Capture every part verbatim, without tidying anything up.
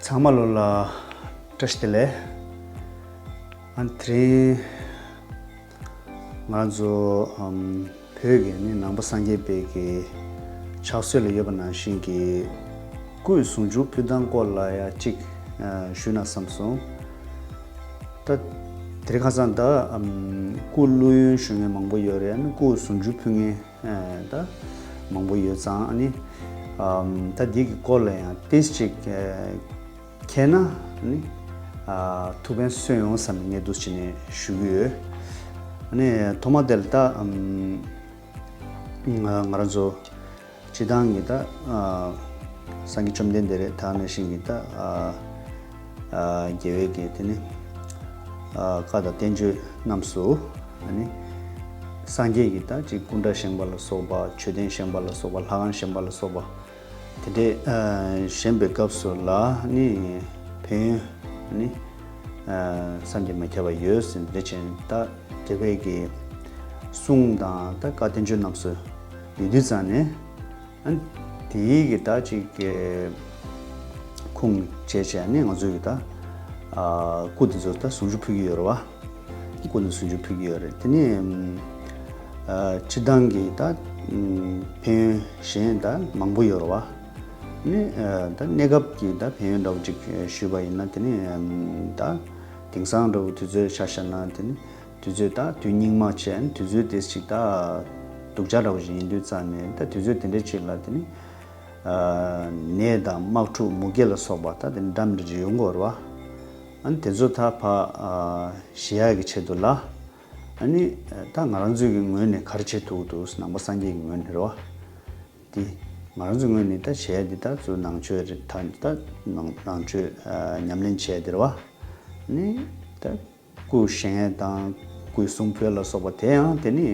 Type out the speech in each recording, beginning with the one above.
ཚང་མ་ལོ་ལ་བཀྲ་ཤིས་བདེ་ལེགས། ཨ་དེ་རིང་ང་ཚོ་ཨམ་བོད་ཀྱི་ནི་ནང་པ་སངས་རྒྱས་པའི་གི་ཕྱག་སྲོལ་ལ་ཡོད་པ་ནང་བཞིན་གྱི་སྐུའི་ཟུང་འཇུག་ཕུལ་སྟངས་སྐོར་ལ་ཡ་གཅིག་ཨ་ཞུས་ན་བསམ་སོང་། ད་དེ་རིང་ཁ་སང་ད་ཨམ་སྐུ་བླུ་ཡོན་ཞུ་མཁན་མང་པོ་ཡོད་རེད། ཨ་ནི་སྐུ་ཟུང་འཇུག་ཕུལ་མཁན་ཨ་ད་མང་པོ་ཡོད་ཙང་། ཨ་ནི་ཨམ་ད་འདི་གི་སྐོར་ལ་ཡང་ཏིས་ཅིག་ཨ་མཁྱེན་ན་ཨ་ནི་ཨ་ཐུགས་ཕན་གསོས་ཡོང་བསམ་ནས་ངས་འདུག་བྱས་ནས་ཞུ་གི་ཡོད། ཨ་ནི་ཐོག་མ་དེ་ལ་ད་ཨམ་ང་ང་རང་ཚོ་སྤྱི་བཏང་གི་ད་ཨ་སངས་རྒྱས་བཅོམ་ལྡན་འདས་རེད། ད་ནང་བཞིན་གྱི་ད་ཨ་ཨ་རྒྱལ་བའི་གི་དེ་ནི་ཨ་བཀའ་དང་བསྟན་བཅོས་རྣམས་སུ་ཨ་ནི་སངས་རྒྱས་ཀྱི་ད་ཅིག་སྐུ་འདྲ་བཞེངས་པ་ལ་སོགས་པ། མཆོད་རྟེན་བཞེངས་པ་ལ་སོགས་པ། ལྷ་ཁང་བཞེངས་པ་ལ་སོགས་པ་དེ་འདྲས་ཨ་བཞེངས་པའི་སྐབས་སུ་ལ་ནི་ཕན་ཡོན་ནི་ཨ་བསམ་གྱིས་མི་ཁྱབ་པ་ཡོད་ཟེར་འདི་བྱས་ད་རྒྱལ་བའི་གི་གསུང་དང་ད་བཀའ་བསྟན་བཅོས་རྣམས་སུ་ཡོད་དུས་ཙང་ནས། ཨ་ནི་དེའི་གི་ད་ཅིག་གི་ཁུངས་བྱས་བྱས་ནས་ང་ཚོས་གི་ད་ཨ་སྐུ་དེ་ཚོ་ད་ཟུང་འཇུག་ཕུལ་གྱི་ཡོད་རེད་བ། སྐུ་དེ་ཟུང་འཇུག་ཕུལ་གྱི་ཡོད་རེད། དེ་ནས་ཨ་སྤྱི་བཏང་གི་ད་ཕན་ཡོན་གཞན་ད་མང་པོ་ཡོད་རེད་བ། ནི་ཨ་ད་གནས་སྐབས་ཀྱི་ད་ཕན་ཡོན་འདྲ་བོ་ཅིག་ཞུས་པ་ཡིན་ན། དེ་ནི་ཨམ་ད་དེང་སང་འདྲ་བོ་དུས་ཚོད་ཆ་བཞག་ན་དེ་ནི་དུས་ཚོད་ད་དུས་སྙིགས་མ་བྱས། དུས་ཚོད་དེ་ཅིག་ད་སྡུག་ཅག་འདྲ་བོ་ཞིག་ཡིན་དུས་ཙང་ནས། ད་དུས་ཚོད་དེ་འདྲ་ཅིག་ལ་དེ་ནི་ཨ་ནད་དང་དམག་འཁྲུག་མུ་གེ་ལ་སོགས་པ་ད་དེ་འདྲ་འདྲ་ཅིག་ཡོང་གི་ཡོད་རེད་བ། ཨ་ནི་དེ་ཚོ་ད་ཕར་ཨ་ཞི་ཡག་གི་ཆེད་དུ་ལ། ཨ་ནི་ད་ང་རང་ཚོའི་གི་ངོས་ནས་ག་རེ་བྱེད་ཐུབ་ཀྱི་འདུག། ནང་པ་སངས་རྒྱས་ཀྱི་ངོས་ནས་རེད་བ། འདི་ང་རང་ཚོའི་ངོས་ནས་ད་བྱས་འདི་ད་ཚུར་ནང་ཆོས་རེད། ད་ད་ནང་ནང་ཆོས་ཨ་ཉམས་ལེན་བྱས་འདི་རེད་བ། ནི་ད་སྐུ་བཞེངས་དང་སྐུའི་གསུང་ཕུལ་ལ་སོགས་པ་དེ་ཡང་དེ་ནི་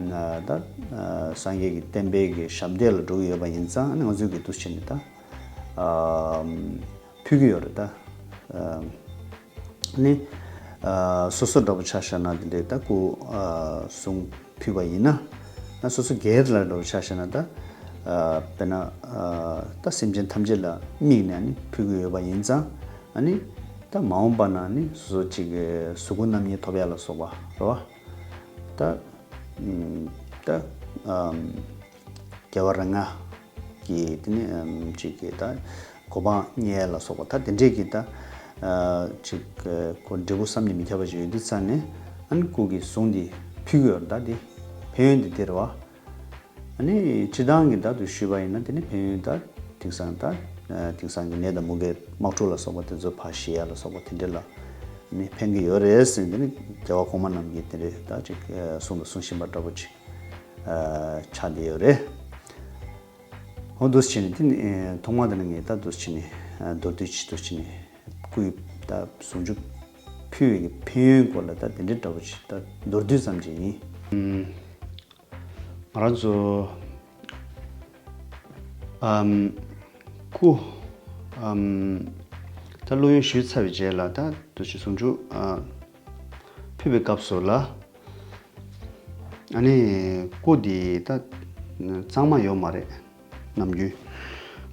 ཨ་ད་ཨ་སངས་རྒྱས་ཀྱི་བསྟན་པའི་གི་ཞབས་འདེགས་ལ་འགྲོ་གི་ཡོད་པ་ཡིན་ཙང་། ཨ་ནི་ང་ཚོའི་གི་འདུག་བྱས་ནས་ད་ཨ་ཕུལ་གི་ཡོད་རེད་ད། ཨ་ནི་ཨ་སོ་སོ་འདྲ་པོ་ཆ་བཞག་ན་དེ་འདྲའི་ད་སྐུ་ཨ་གསུང་ཕུལ་བ་ཡིན་ན། ཨ་སོ་སོ་སྒེར་ལ་འདྲ་པོ་ཆ་བཞག་ན་ད་ཨ་དཔེར་ན་ཨ་ད་སེམས་ཅན་ཐམས་ཅད་ལ་དམིགས་ནས་ཨ་ནི་ཕུལ་གི་ཡོད་པ་ཡིན་ཙང་། ཨ་ནི་ད་མ་འོངས་པ་ན་ནི་སོ་སོ་ཅིག་གི་གཟུགས་སྐུ་རྣམ་གཉིས་ཐོབ་ཡ་ལ་སོགས་པ་རེད་བ། ད་ཨམ་ད་ཨམ་རྒྱལ་བ་རིགས་ལྔ་གི་དེ་ནི་ཨམ་ཅིག་གི་ད་གོ་འཕང་བརྙེས་ལ་སོགས་པ་ད་དེ་འདྲས་ཀྱི་ད་ཨ་ཅིག་གི་གོ་འབྲས་བུ་བསམ་གྱིས་མི་ཁྱབ་པ་ཅིག་ཡོད་དུས་ཙང་ནས། ཨ་ནི་སྐུ་གི་གསུང་འདི་ཕུལ་གྱི་ཡོད་རེད། ད་འདི་ཕན་ཡོན་འདི་དེ་རེད་བ། ཨ་ནི་སྤྱི་བཏང་གི་ད་དུ་ཞུས་པ་ཡིན་ན་དེ་ནི་ཕན་ཡོན་ད་དེང་སང་ད་ཨ་དེང་སང་གི་ནད་དང་མུ་གེ་དམག་འཁྲུག་ལ་སོགས་པ་དེ་ཚོ་ཕར་ཞི་ཡ་ལ་སོགས་པ་དེ་འདྲས་ལ་ནི་ཕན་གྱི་ཡོད་རེད་ཟེར། དེ་ནི་རྒྱལ་བ་གོང་མ་རྣམས་ཀྱིས་དེ་འདྲས་ད་ཅིག་ཨ་གསུང་དང་གསུང་བཞིན་པ་འདྲ་པོ་ཅིག་ཨ་ཆགས་བསྡད་ཡོད་རེད། འོ་འདུག་སེ་བྱས་ནས་དེ་ནི་ཨ་ཐོག་མ་དེ་ནི་ངས་ད་འདུག་སེ་བྱས་ནས་ཨ་མདོར་བསྡུས་ཅིག་འདུག་སེ་བྱས་ནས་སྐུའི་ད་ཟུང་འཇུག་ཕུལ་བའི་གི་ཕན་ཡོན་སྐོར་ལ་ད་དེ་འདྲའི་འདྲ་པོ་ཅིག་ད་མདོར་བསྡུས་ཙམ་ཅིག་ཡིན། ཨམ། ང་རང་ཚོ་ཨམ་སྐུ་ཨམ་ད་བླུ་ཡོན་ཞུས་ཚར་བའི་རྗེས་ལ་ད་དུ་ཅི་ཟུང་འཇུག་ཨ་ཕུལ་བའི་སྐབས་སུ་ལ། ཨ་ནི་སྐུ་འདི་ད་གཙང་མ་ཡོད་མ་རེད། ནམ་རྒྱུན་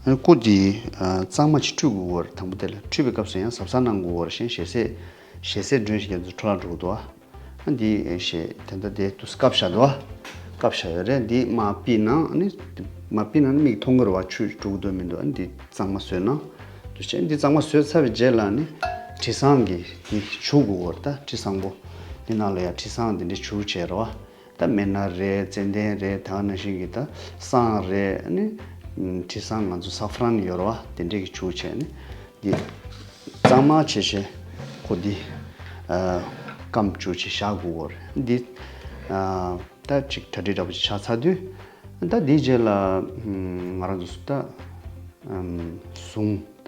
ཨ་ནི་སྐུ་འདི་ཨ་གཙང་མ་ཅིག་བཀྲུ་དགོས་ཀྱི་ཡོད་རེད། དང་པོ་དེ་ལ་བཀྲུ་བའི་སྐབས་སུ་ཡང་གཟབ་གཟབ་གནང་དགོས་ཀྱི་ཡོད་རེད། གཞན་ཞལ་ཟས་ཞལ་ཟས་མགྲོན་ཞིག་རྒྱ་མཚོ་འཕྲོ་བརླག་འགྲོ་གི་འདུག་ཨ། འདི་ཞེས་དེ་འདྲ་དེ་དུས་བཀབ་བཞག་འདུག་བ། བཀབ་བཞག་ཡོད་རེད། འདི་མར་ཕུད་ན་ནི་མར་ཕུད་ན་ནི་མིག་མཐོང་གི་རེད་བ། ཆུ་འགྲོ་གི་འདུག་མི་འདུག་ཨ་འདི་གཙང་མ་བཟོས་ན་འདུག་བྱས། འདི་གཙང་མ་བཟོས་ཚར་བའི་རྗེས་ལ་ནི་དྲི་བཟང་གི་འདི་བྱུག་དགོས་ཀྱི་ཡོད་རེད། ད་དྲི་བཟང་པོ་འདི་ནང་ལ་ཡང་དྲི་བཟང་འདི་འདྲ་བྱུག་བྱས་རེད་བ། ད་སྨན་སྣ་རེད། ཙན་དན་རེད། ད་ག་ནང་བཞིན་གྱི་ད་བསང་རེད། ཨ་ནི་དྲི་བཟང་ང་ཚོ་ས་ཧྥ་རན་ཡོད་རེད་བ། དེ་འདྲས་ཀྱི་བྱུག་བྱས་ནི་འདི་གཙང་མ་བྱས་བྱས་ཁོ་འདི་ཨ་སྐམ་བཅུག་བྱས་བཞག་དགོས་ཀྱི་ཡོད་རེད། འདི་ཨ་ད་ཅིག་གྲ་སྒྲིག་འདྲ་པོ་ཅིག་བྱས་ཚར་དུས། ད་འདིའི་རྗེས་ལ་ཨམ་ང་རང་ཚོ་ད་ཨམ་ཟུངས་ད་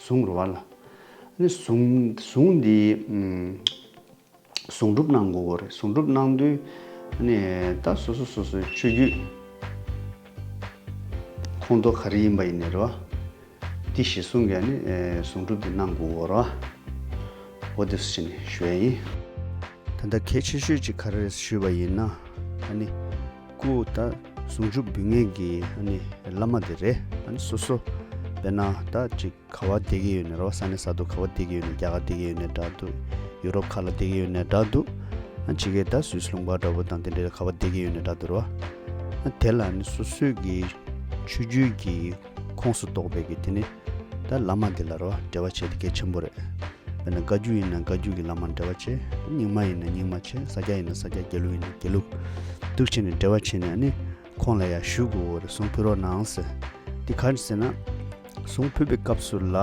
ཟུངས་རེད་བ་ལ། ཨ་ནི་ཟུངས་ཟུངས་འདི་ཨམ་ཟུངས་སྒྲུབ་གནང་དགོས་ཀྱི་ཡོད་རེད། ཟུངས་སྒྲུབ་གནང་དུས་ཨ་ནི་ད་སོ་སོ་སོ་སོའི་ཆོས་བརྒྱུད་ཁོངས་གཏོགས་ག་རེ་ཡིན་པ་ཡིན་ནའི་རེད་བ། འདི་གཞི་བཟུང་གིས་ནི་ཨེ་ཟུངས་སྒྲུབ་འདི་གནང་དགོས་ཀྱི་ཡོད་རེད་བ། འོ་དེ་ཟེར་ནས་ཞུ་ཡ་ཡིན། ད་ལྟ་གལ་ཆེ་ཤོས་ཅིག་ག་རེ་རེད་ཞུས་པ་ཡིན་ན། ཨ་ནི་སྐུ་ད་ཟུངས་སྒྲུབ་འབུལ་མཁན་གྱི་ཨ་ནི་བླ་མ་དེ་རེད། ཨ་ནི་སོ་སོ་ དཔེར་ན་ད་ཅིག་ག་བ་བསྡད་ཀྱི་ཡོད་ནའི་རེད་བ། ས་གནས་གསར་དུ་ག་བ་བསྡད་ཀྱི་ཡོད་ནའི། རྒྱ་གར་བསྡད་ཀྱི་ཡོད་ནའི་འདྲ་འདུག་ཡུ་རོབ་ཁག་ལ་བསྡད་ཀྱི་ཡོད་ནའི་འདྲ་འདུག་ཨ་ཅིག་གིས་ད་སུད་སི་ལུང་པ་འདྲ་པོ་དང་དེ་འདྲའི་ག་བ་བསྡད་ཀྱི་ཡོད་ནའི་འདྲ་འདུག་རེད་བ། ཨ་དེ་ལ་ནི་སོ་སོའི་གི་ཆོས་བརྒྱུད་ཀྱི་ཁོངས་སུ་གཏོགས་པའི་གི་དེ་ནི་ད་བླ་མ་དེ་ལ་རེད་བ། འབྲེལ་བ་བྱེད་དེ་གལ་ཆེན་པོ་རེད། དཔེར་ན་བཀའ་བརྒྱུད་ཡིན་ན་བཀའ་བརྒྱུད་ཀྱི་བླ་མ་འབྲེལ་བ་བྱེད། རྙིང་མ་ཡིན་ན་རྙིང་མ་བྱེད། ས་སྐྱ་ཡིན་ན་ས་སྐྱ། དགེ་ལུགས་ཡིན་ན་དགེ་ལུགས། འདུག་བྱས་ནས་འབྲེལ་བ་བྱས་ནས་ཨ་ནི་ཁོང་ལ་ཡར་ཞུ་དགོས་རེད། གསུང་ཕུལ་རོགས་གནང་ཟེར། འདི་ག་རེ་ཟེར་ན། གསུང་ཕུལ་བའི་སྐབས་སུ་ལ་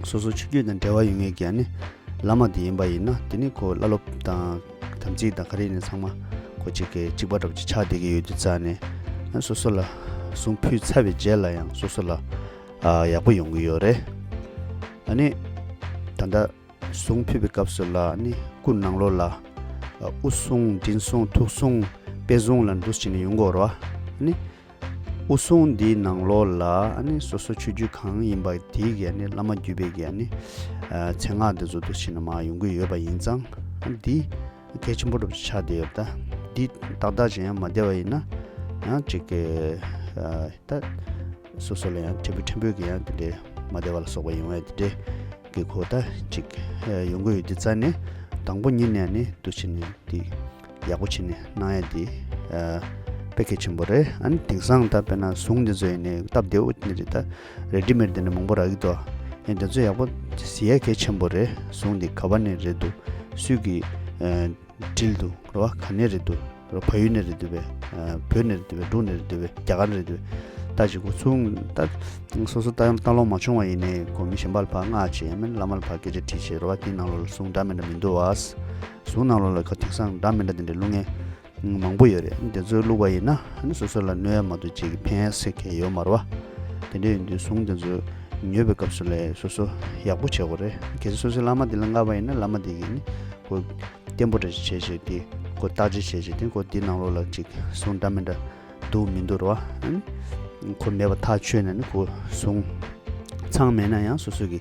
སོ་སོ་ཆོས་བརྒྱུད་དང་འབྲེལ་བ་ཡོད་མཁན་གྱི་ཨ་ནི་བླ་མ་དེ་ཡིན་པ་ཡིན་ན། དེ་ནི་ཁོ་བླ་སློབ་དང་དམ་ཚིག་དང་ག་རེ་ཡིན་ནའི་ཚང་མ་ཁོ་གཅིག་གི་གཅིག་པ་འདྲ་པོ་ཅིག་ཆགས་བསྡད་ཀྱི་ཡོད་དུས་ཙང་ནས། ཨ་སོ་སོ་ལ་གསུང་ཕུལ་ཚར་བའི་རྗེས་ལ་ཡང་སོ་སོ་ལ་ཨ་ཡག་པོ་ཡོང་གི་ཡོད་རེད། ཨ་ནི་ད་ལྟ་གསུང་ཕུལ་བའི་སྐབས་སུ་ལ་ཨ་ནི་སྐུ་ནང་ལོགས་ལ་ཨ་དབུ་གསུང་མགྲིན་གསུང་ཐུགས་གསུང་པད་གསུང་ལ་འདུག་བྱས་ནས་ཡོང་དགོས་རེད་བ། ཨ་ནི་དབུ་གསུང་འདིའི་ནང་ལོགས་ལ་ཨ་ནི་སོ་སོ་ཆོས་བརྒྱུད་གང་ཡིན་པ་དེའི་གི་ཨ་ནི་བླ་མ་བརྒྱུད་པའི་གི་ཨ་ནི་ཨ་མཚན་སྔགས་འདི་ཚོ་འདུག་བྱས་ནས་མར་ཡོང་གི་ཡོད་པ་ཡིན་ཙང་། ཨ་འདི་གལ་ཆེན་པོ་འདྲ་པོ་ཆགས་བསྡད་ཡོད། ད་འདི་ཏག་ཏག་ཅིག་ཡང་མ་བསྡད་པ་ཡིན་ན་ཡང་ཅིག་གི་ཨ་ད་སོ་སོ་ལ་ཡང་ཕྲན་བུ་ཕྲན་བུ་གི་ཡང་དེ་འདྲའི་མ་བདེ་བ་ལ་སོགས་པ་ཡོང་ཡ་དེ་འདྲའི་གི་གོ་ད་ཅིག་ཡོང་གི་ཡོད་དུས་ཙང་ནས། དང་པོ་ཉིད་ནས་ནི་འདུག་བྱས་ནས་དེ་ཡག་པོ་བྱས་ནས་གནང་ཡ་དེ་དཔེ་གལ་ཆེན་པོ་རེད། ཨ་ནི་དེང་སང་ད་དཔེར་ན་གཟུངས་འདི་ཚོ་ཡིན་ནའི་སྟབས་བདེ་བོ་ནི་རེད། ད་རེ་ཌི་མེཌ་དེ་འདྲ་མང་པོ་རག་གི་འདུག་ཡིན་དེ་ཚོ་ཡག་པོ་གཟིགས་ཡ་གལ་ཆེན་པོ་རེད། གཟུངས་འདི་ག་བ་ནས་རེད་འདུག་སུས་ཀྱིས་འབྲི་འདུག་རེད་བ། ག་ནས་རེད་འདུག་རེད། ཕ་ཡུལ་ནས་རེད་འདུག་པས། བོད་ནས་རེད་འདུག་པས། འབྲུག་ནས་རེད་འདུག་པས། རྒྱ་གར་ནས་རེད་འདུག་པས། ད་ཅིག་གོ་ཚུང་ད་སོ་སོ་ལྟ་ལྟ་ལོང་མ་བྱུང་བ་ཡིན་ནའི་གོ་མི་གཞན་པ་ལ་ཕར་མངགས་བྱས། ཡང་མིན་བླ་མ་ལ་ཕར་སྐད་ཆ་དྲིས་བྱས་རེད་བ། དེའི་ནང་ལོགས་ལ་གཟུངས་འདྲ་མི་འདྲ་མི་འདུག་བ། གཟུངས་ནང་ལོགས་ལ་ག་དེང་སང་འདྲ་མི་འདྲ་དེ་འདྲའི་བླུག་མཁན་མང་པོ་ཡོད་རེད། དེ་ཚོ་བླུགས་པ་ཡིན་ན་ཨ་ནི་སོ་སོ་ལ་གནོད་ཡ་མ་གཏོགས་ཅིག་ཕན་ཡ་ཟེར་མཁན་ཡོད་མ་རེད་བ། དེ་འདྲ་ཡིན་དུས་གཟུངས་དེ་ཚོ་ཉོས་པའི་སྐབས་སུ་ལ་སོ་སོ་ཡག་པོ་བྱེད་དགོས་རེད། གལ་སྲིད་སོ་སོའི་བླ་མ་དེ་ལ་མངགས་པ་ཡིན་ན་བླ་མ་དེ་གིས་ནི་ཁོ་བརྟན་པོ་འདྲ་ཞིག་བྱས་བྱས་དེ་ཁོ་བརྟག་དཔྱད་བྱས་བྱས་དེ་ཁོ་དེའི་ནང་ལོགས་ལ་ཅིག་གཟུངས་འདྲ་མི་འདྲ་འདུག་མི་འདུག་རེད་བ། ཨ་ནི་ཁོ་མེད་པ་ཐག་ཆོད་ན་ནི་ཁོ་གཟུངས་ཚང་མེད་ན་ཡང་སོ་སོ་གི་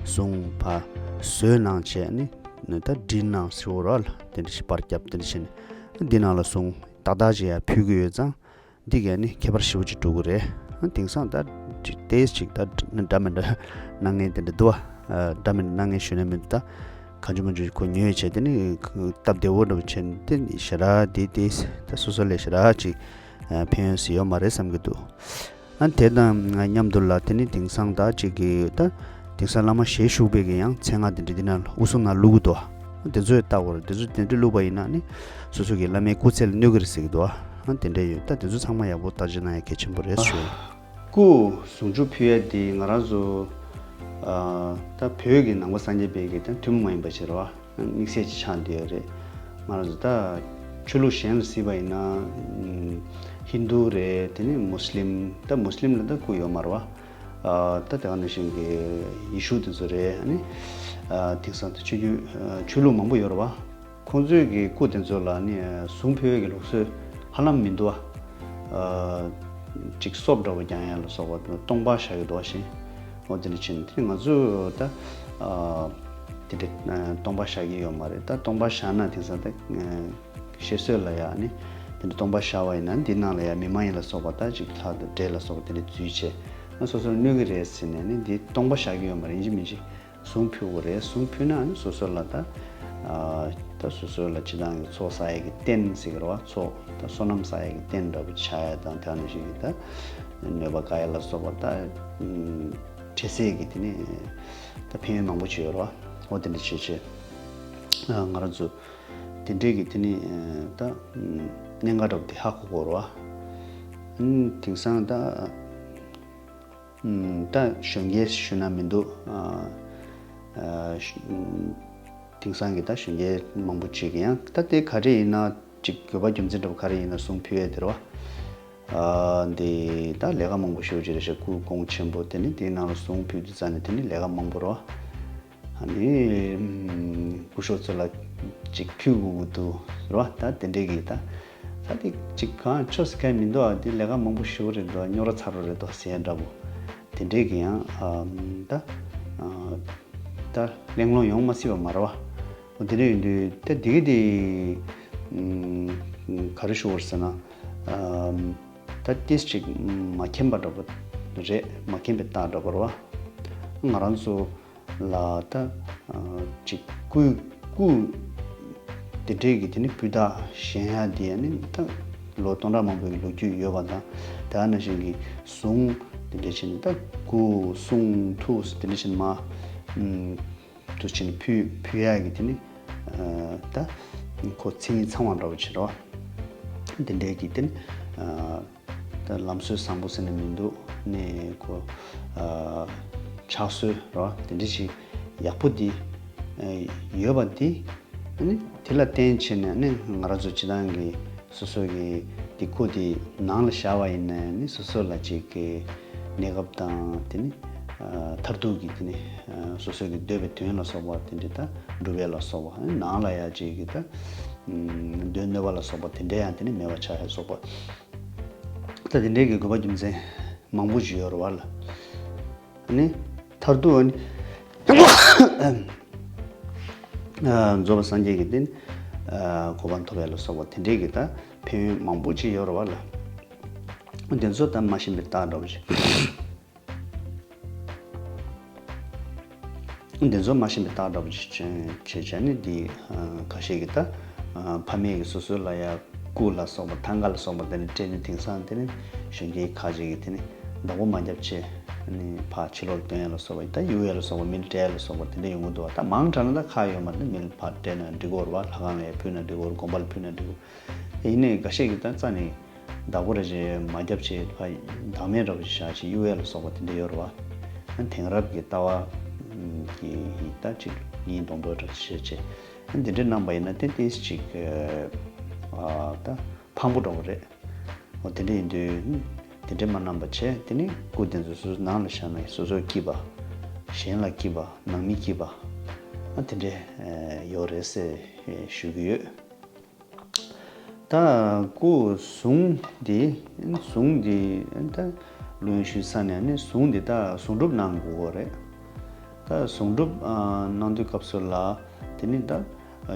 གཟུངས་ཕར་བཟོས་གནང་བྱས་ནི་ད་འབྲི་གནང་ཟེར་བ་རེད་བ། དེ་འདྲ་ཞིག་པར་བརྒྱབ་དེ་འདྲ་བྱས་ནས་འདི་ནང་ལ་གཟུངས་ཏག་ཏག་ཅིག་ཡར་ཕུལ་གི་ཡོད་ཙང་། འདི་གས་ནི་ཁྱད་པར་ཞེ་པོ་ཅིག་འགྲོ་གི་རེད། ཨ་དེང་སང་ད་ཏོག་ཙམ་ཅིག་ད་འདྲ་མི་འདྲ་གནང་མཁན་དེ་འདྲ་འདུག་བ། ཨ་འདྲ་མི་འདྲ་གནང་མཁན་ཞུ་ན་མི་འདུག་ད་གང་བྱུང་མང་བྱུང་ཁོ་ཉོས་བྱས་དེ་ནི་སྟབས་བདེ་བོ་འདྲ་བོ་བྱས་ནས་དེ་ཞེ་དྲག་དེ་ཏོག་ཙམ་ད་སོ་སོ་ལ་ཞེ་དྲག་ཅིག་ཨ་ཕན་ཡོན་ཟེར་ཡོད་མ་རེད་བསམ་གྱི་འདུག་ཨ་དེ་དང་མཉམ་དུ་ལ་དེ་ནི་དེང་སང་ད་ཅིག་གི་ད་དེང་སང་བླ་མ་ཞལ་བཞུགས་པའི་གི་ཡང་མཚན་སྔགས་དེ་འདྲ་འདི་ནང་ལ་དབུ་གཟུངས་ནང་བླུག་གི་འདུག་བ། དེ་ཚོ་ཡང་བལྟ་དགོས་རེད། དེ་ཚོ་དེ་འདྲ་བླུགས་པ་ཡིན་ན་ནི་སོ་སོ་གི་བླ་མའི་སྐུ་ཚེ་ལ་གནོད་ཀྱི་རེད་ཟེར་གྱི་འདུག་བ། ཨ་དེ་འདྲ་ཡོད། ད་དེ་ཚོ་ཚང་མ་ཡག་པོ་བརྟག་དཔྱད་གནང་ཡ་གལ་ཆེན་པོ་རེད་ཞུ། སྐུ་གཟུངས་ཆུ་ཕུལ་ཡ་དེ་ང་རང་ཚོ་ཨ་ད་བོད་ཀྱི་ནང་པ་སངས་རྒྱས་པའི་གི་ད་ཐུན་མོང་མ་ཡིན་པ་ཞིག་རེད་བ། དམིགས་བསལ་ཅིག་ཆགས་བསྡད་ཡོད་རེད། ང་རང་ཚོ་ད་ཆོས་ལུགས་གཞན་ལ་གཟིགས་པ་ཡིན་ན་ཧིན་དུ་རེད། དེ་ནས་མུ་སི་ལིམ། ད་མུ་སི་ལིམ་ལ་ད་སྐུ་ཡོད་མ་རེད་བ། ཨ་ད་དེ་ག་ནང་བཞིན་གྱི་ཡེ་ཤུ་དེ་ཚོ་རེད། ཨ་ནི་ཨ་དེང་སང་ད་ཆོས་བརྒྱུད་ཨ་ཆོས་ལུགས་མང་པོ་ཡོད་རེད་བ། ཁོང་ཚོའི་གི་སྐུ་དེ་ཚོ་ལ་ནི་ཨ་གཟུངས་ཕུལ་བའི་གི་ལུགས་སྲོལ་ཧ་ལམ་མི་འདུག་བ། ཨ་ཅིག་སོབ་འདྲ་བོ་རྒྱག་ཡ་ལ་སོགས་པ་སྟོང་པ་བཞག་གི་འདུག་བ་ཞིང་། འོ་དེ་འདྲ་བྱས་ནས་དེ་ང་ཚོ་ད་ཨ་དེ་འདྲ་ཨ་སྟོང་པ་བཞག་གི་ཡོད་མ་རེད། ད་སྟོང་པ་བཞག་ན་དེང་སང་ད་ཨ་བཤད་སྲོལ་ལ་ཡ་ནི་དེ་འདྲ་སྟོང་པ་བཞག་པ་ཡིན་ན་འདི་ནང་ལ་ཡ་མི་མ་ཡིན་ལ་སོགས་པ་ད་ཅིག་ལྷ་དང་འདྲེ་ལ་སོགས་པ་དེ་འདྲ་འཛུལ་བྱས་ཨ་སོ་སོར་གནོད་གི་རེད་ཟེར་ནས་ནི་འདི་སྟོང་པ་བཞག་གི་ཡོད་མ་རེད། ཡིན་གཅིག་མིན་གཅིག་གཟུངས་ཕུལ་དགོས་རེད། གཟུངས་ཕུལ་ན་ནི་སོ་སོ་ལ་ད་ཨ་ད་སོ་སོ་ལ་སྤྱི་བཏང་གི་ཚོགས་བསགས་ཡས་ཀྱི་རྟེན་ཟེར་གི་རེད་བ། ཚོགས་ད་བསོད་ནམས་བསགས་ཡས་ཀྱི་རྟེན་འདྲ་པོ་ཆགས་ཡས་དང་དེ་ནང་བཞིན་གྱི་ད་གནོད་པ་བཀག་ཡས་ལ་སོགས་པ་ད་ཨ་འཕྲལ་སེལ་གྱི་དེ་ནི་ད་ཕན་ཡོན་མང་པོ་ཅིག་ཡོད་རེད་བ། འོ་དེ་འདྲ་བྱས་བྱས་ཨ་ང་རང་ཚོ་དེ་འདྲས་ཀྱི་དེ་ནི་ཨ་ད་ཨ་གནད་འགག་འདྲ་པོ་དེ་ཧ་གོ་དགོས་རེད་བ། ཨ་དེང་སང་ད། ཨམ་ད་གཞོན་སྐྱེས་ཞུ་ན་མི་འདུག་ཨ་ཨ་ཤ་ཨམ་དེང་སང་གི་ད་གཞོན་སྐྱེས་མང་པོ་ཅིག་གིས་ཡང་ད་དེ་ག་རེ་ཡིན་ན་ཅིག་དགོས་པ་རྒྱུ་མཚན་འདྲ་པོ་ག་རེ་ཡིན་ན་གཟུངས་ཕུལ་ཡས་དེ་རེད་བ། ཨ་འདི་ད་ལས་ཀ་མང་པོ་ཞེ་པོ་ཅིག་རེད་ཤག་སྐུ་གོང་ཆེན་པོ་དེ་ནི་དེའི་ནང་ལ་གཟུངས་ཕུལ་དུས་ཙང་ནས་དེ་ནི་ལས་ཀ་མང་པོ་རེད་བ། ཨ་ནི་ཨམ་སྐུ་ཞབས་ཚོ་ལ་ཅིག་ཕུལ་དགོས་ཀྱི་འདུག་ཟེར་བ། ད་དེ་འདྲས་ཀྱི་ད་ད་དེ་ཅིག་གང་ཆོ་ཟེར་མཁན་མི་འདུག་ཨ་དེ་ལས་ཀ་མང་པོ་ཞེ་པོ་རེད་འདུག་རྙོག་དྲ་ཚ་པོ་རེད་འདུག་ཟེར་ཡ་འདྲ་པོ་དེ་འདྲས་ཀྱི་ཡང་ཨམ་ད་ཨ་ད་གླེང་སློང་ཡོང་མ་སྲིད་པ་མ་རེད་བ། འོ་དེ་འདྲ་ཡིན་དུས་ད་དེ་གི་དེ་ཨམ་ག་རེ་ཞུ་དགོས་རེད་ཟེར་ན་ཨམ། ད་ཏིས་ཅིག་མ་མཁྱེན་པ་འདྲ་པོ་ རེད། མ་མཁྱེན་པའི་རྟགས་འདྲ་པོ་རེད་བ། ང་རང་ཚོ་ལ་ད་ཅིག་སྐུ་སྐུ་དེ་འདྲས་ཀྱི་དེ་ནི་སྤུས་དག་ཞན་ཡག་དེ་ནི་ད་ལོ་སྟོང་ཕྲག་མང་པོའི་ལོ་རྒྱུས་ཡོད་པ་དང་། དེ་ནང་བཞིན་གྱི་གཟུངས་དེ་འདྲས་བྱས་ནས་ད་སྐུ་གསུང་ཐུགས་དེ་འདྲས་བྱས་ནས་མ། དུ་ཕྱིན་ཕུལ་ཕུལ་ཡག་གི་དེ་ནི་ད་ཁོ་མཚན་ཉིད་ཚང་བ་འདྲ་བོ་བྱེད་རོགས། དེ་འདྲའི་གི་དེ་ནི་ད་ལམ་སྲོལ་བཟང་པོ་ཟེར་ནས་མི་འདུག་ནས་ཁོ་ཕྱག་སྲོལ་རོགས་དེ་འདྲ་ཞིག་ཡག་པོ་དེ་ཡོད་པ་དེ་ནི་དེ་ལ་བརྟེན་བྱས་ནས་ནི་ང་རང་ཚོ་སྤྱི་བཏང་གི་སོ་སོ་གི་དེ་ཁོ་དེ་ནང་ལ་བཞག་པ་ཡིན་ན་ནི་སོ་སོ་ལ་ཅིག་གི་གནས་སྐབས་དང་དེ་ནི་མཐར་ཐུག་གི་དེ་ནི་སོ་སོ་གི་འདོད་པའི་དོན་ལ་སོགས་པ་དེ་འདྲ་ད་འགྲུབ་ཡས་ལ་སོགས་པ་ནང་ལ་ཡ་ཅིག་གི་ད་དོན་གནོད་པ་ལ་སོགས་པ་དེ་འདྲ་ཡང་དེ་ནི་མེད་པ་ཆགས་ཡས་སོགས་པ་ད་དེ་འདྲའི་གི་དགོས་པ་རྒྱུ་མཚན་མང་པོ་ཞིག་ཡོད་རེད་བ་ལ། ནི་མཐར་ཐུག་ནི་རྫོགས་པ་སངས་རྒྱས་ཀྱི་དེ་ནི་གོ་འཕང་ཐོབ་ཡ་ལ་སོགས་པ་དེ་འདྲའི་གི་ད་ཕན་ཡོན་མང་པོ་ཅིག་ཡོད་རེད་བ་ལ། དེ་ཚོ་ད་མ་ཤེས་པའི་རྟགས་འདྲ་བོ་ཞིག་དེ་ཚོ་མ་ཤེས་པའི་རྟགས་འདྲ་བོ་ཞིག་བྱས་བྱས་ནི་འདི་ཁ་ཤས་ཀྱི་ད་ཕ་མེས་ཀྱི་སོ་སོ་ལ་ཡ། སྐུ་ལ་སོགས་པ་ཐང་ག་ལ་སོགས་པ་དེ་ནི་སྤྲད་ནས་དེང་སང་དེ་ནི་གཞོན་སྐྱེས་ཁ་ཅིག་གིས་དེ་ནི་བདག་པོ་མ་བརྒྱབ་ཆེད་ནི་ཕར་ཕྱི་ལོགས་སྟོན་ཡ་ལ་སོགས་པ་ད་གཡུག་ཡ་ལ་སོགས་པ་མི་ལ་སྤྲད་ཡ་ལ་སོགས་པ་དེ་འདྲ་ཡོང་གི་འདུག་བ། ད་མང་དྲགས་ན་ད་ཁག་ཡོད་མ་རེད། མི་ལ་ཕར་སྤྲད་ན་འགྲིག་གི་རེད་བ། ལྷ་ཁང་ལ་ཡ་ཕུལ་ན་འགྲིག་གི་རེད། དགོན་པ་ལ་ཕུལ་ན་འགྲིག་གི། ཡིན་ནའི་འགའ་ཤས་ཀྱིས་ད་རྩ་ནས་བདག་པོ་རེ་ཅིག་མ་བརྒྱབ་ཆེད་ཕར་བདག་མེད་འདྲ་བོ་ཞིག་བཞག་ཆེད་གཡུག་ཡ་ལ་སོགས་པ་དེ་འདྲ་ཡོད་རེད་བ། དེང་རབས་ཀྱི་ལྟ་བ་གི་ད་ཅིག་གཉིས་སྡོང་པོ་འདྲ་བྱས་བྱས། འདི་འདྲ་གནང་པ་ཡིན་ན་དེ་ཏོག་ཙམ་ཅིག་ཨ་ད་ཕངས་པོ་འདྲ་བོ་རེད། འོ་དེ་འདྲ་ཡིན་དུས་དེ་འདྲ་མ་གནང་པ་བྱས། དེ་ནི་སྐུ་དེ་ཚོ་སོ་སོ་ནང་ལ་བཞག་ནས་སོ་སོར་སྐྱིད་པ། གཞན་ལ་སྐྱིད་པ། ནང་མི་སྐྱིད་པ། ཨ་དེ་འདྲ་ཡོད་རེད་ཟེར་ཞུ་གི་ཡོད། ད་སྐུ་གཟུངས་འདི་གཟུངས་འདི་ད་ལོན་ཞུས་ས་ནས་ནི་གཟུངས་འདི་ད་གཟུངས་སྒྲུབ་གནང་དགོས་རེད། ད་གཟུངས་སྒྲུབ་གནང་དུས་སྐབས་སུ་ལ་དེ་ནི་ད་